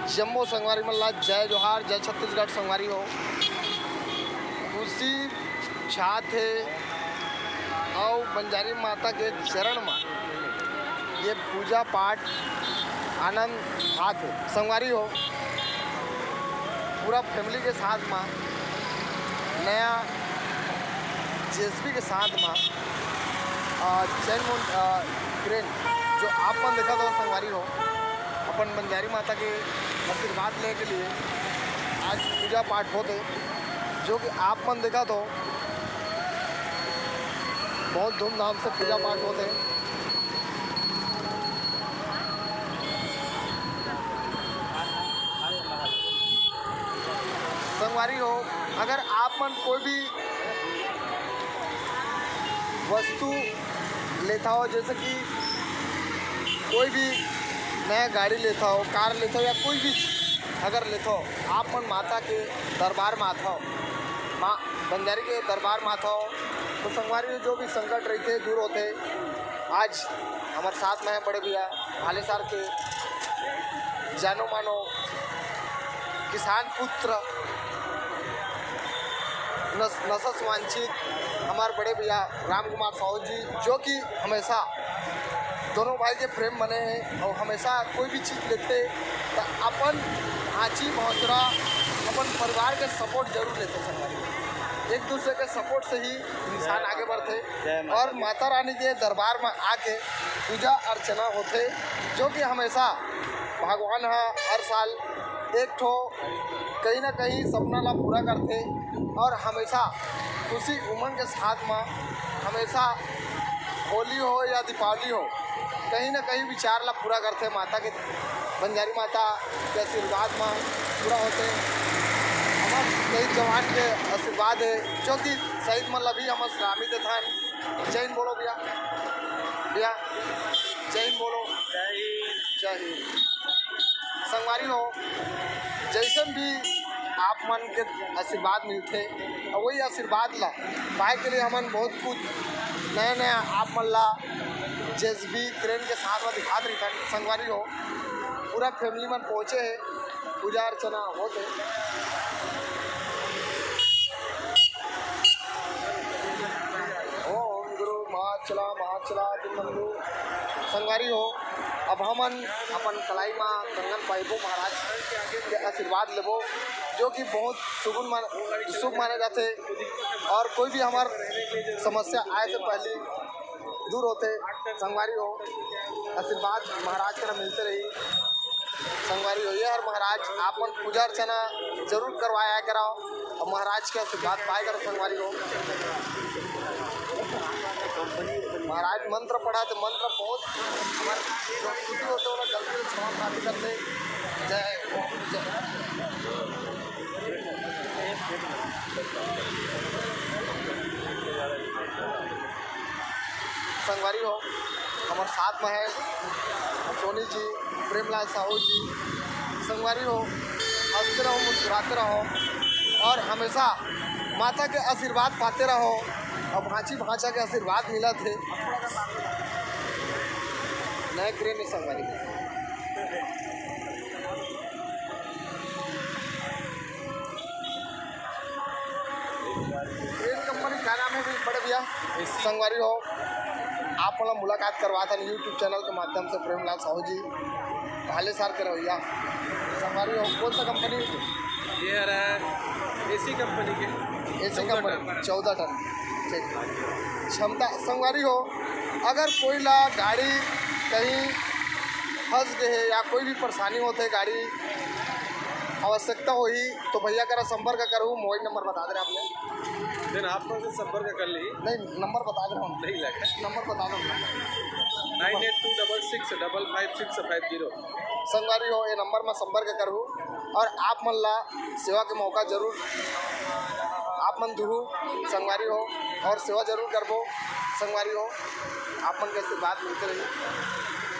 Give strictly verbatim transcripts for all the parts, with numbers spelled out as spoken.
जम्मो संगवारी मन ला जय जोहार, जय छत्तीसगढ़ संगवारी हो। खुशी छात हे अउ बंजारी माता के चरण म ये पूजा पाठ आनंद आत हे संगवारी हो। पूरा फैमिली के साथ म नया जेसीबी के साथ म, अ, चैन मोन-, अ, क्रेन जो आप मन देखत हो संगवारी हो, अपन बंजारी माता के आशीर्वाद लेने के लिए आज पूजा पाठ होत हे, जो कि आप मन देखत हो बहुत धूमधाम से पूजा पाठ होत हे। संगवारी हो, अगर आप मन कोई भी वस्तु लेता हो, जैसे कि कोई भी नया गाड़ी लेता हो, कार लेता हो या कोई भी अगर लेता हो, आप मन माता के दरबार में आता हो, माँ बंजारी के दरबार में आता हो, तो संगवारी हो, जो भी संकट रहते दूर होते। आज हमारे साथ में है बड़े भैया भालेसर के जानो मानो किसान पुत्र, नस-, नसस वांछित हमारे बड़े भैया राम कुमार साहू जी, जो कि हमेशा दोनों भाई के प्रेम बने हैं और हमेशा कोई भी चीज़ लेते तो अपन भांची भौसरा, अपन परिवार के सपोर्ट जरूर लेते संगवारी। एक दूसरे के सपोर्ट से ही इंसान आगे बढ़ते। जय माता और दी। माता रानी के दरबार में आके पूजा अर्चना होते, जो कि हमेशा भगवान ह हर साल एक ठो कहीं ना कहीं सपना ला पूरा करते और हमेशा खुशी उमंग के साथ में हमेशा होली हो या दीपावली हो, कहीं ना कहीं विचार ला पूरा करते। माता के, बंजारी माता के आशीर्वाद में पूरा होते। हमारे शहीद जवान के आशीर्वाद है, जो कि शहीद मन ला भी हम सलामी देथन। जय हिंद बोलो भैया, भैया जय हिंद बोलो। जय हिंद। जय हिंद। संगवारी हो, जैसन भी आप मन के आशीर्वाद मिलथे, और वही आशीर्वाद ला पाए के लिए हमन बहुत कुछ नया नया आप मन ला जेसीबी क्रेन के साथ में दिखात रहिथन। संगवारी हो, पूरा फैमिली मन पहुँचे हे, पूजा अर्चना होत हे। ओम गुरु माँ चला, माँ चला, दिन बंधु। संगवारी हो, अब हमन अपन कलाई मा कंगन पाइबो, महाराज के आशीर्वाद लेबो, जो कि बहुत सुगुन मान-, शुभ माने जाथे और कोई भी हमार समस्या आए से पहले दूर होथे। संगवारी हो, आशीर्वाद महाराज करा मिलते रही। संगवारी हो, ये हर महाराज आपन पूजा अर्चना जरूर करवाया कराओ और महाराज के आशीर्वाद पाए करो संगवारी हो। महाराज मंत्र पढ़ा तो मंत्र बहुत हमारे जो त्रुटि होते हैं, उन्हें गलती से क्षमा प्राप्ति करते। जय ओम, जय। संगवारी हो, हमारे साथ में है सोनी जी, प्रेमलाल साहू जी। संगवारी हो, हंसते रहो, मुस्कुराते रहो और हमेशा माता के आशीर्वाद पाते रहो। और भांची भांचा के आशीर्वाद मिलत हे। नए क्रेन में संगवारी हो। क्रेन कंपनी का नाम है भी बड़े भैया? एसी। संगवारी हो, आप मन ला मुलाकात करवात हन YouTube चैनल के माध्यम से प्रेमलाल साहू जी, भालेसर के रवैया। संगवारी हो, कौन सा कंपनी? ये आ रहा है एसी कंपनी के। एसी चौदह कंपनी, टन। चौदह टन। ठीक। क्षमता, संगवारी हो, अगर कोई ला गाड़ी कहीं फंस गए है या कोई भी परेशानी होते गाड़ी आवश्यकता होही तो भैया करा संपर्क करू, मोबाइल नंबर बता दे रहे आपने। फिर आप लोग से संपर्क कर ली। नहीं, नंबर बता दे रहा हूँ। नहीं लगा। नंबर बता दो। Nine eight two double six double five six five zero। संगवारी हो, ये नंबर में संपर्क करू और आप मन ला सेवा के मौका जरूर आप मन दुहू संगवारी हो और सेवा जरूर करबो संगवारी हो। आप मन के आशीर्वाद मिलते रही।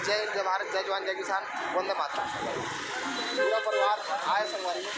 जय हिंद, जय भारत, जय जवान, जय किसान, वंदे मातरम। पूरा परिवार आए संगवारी हो।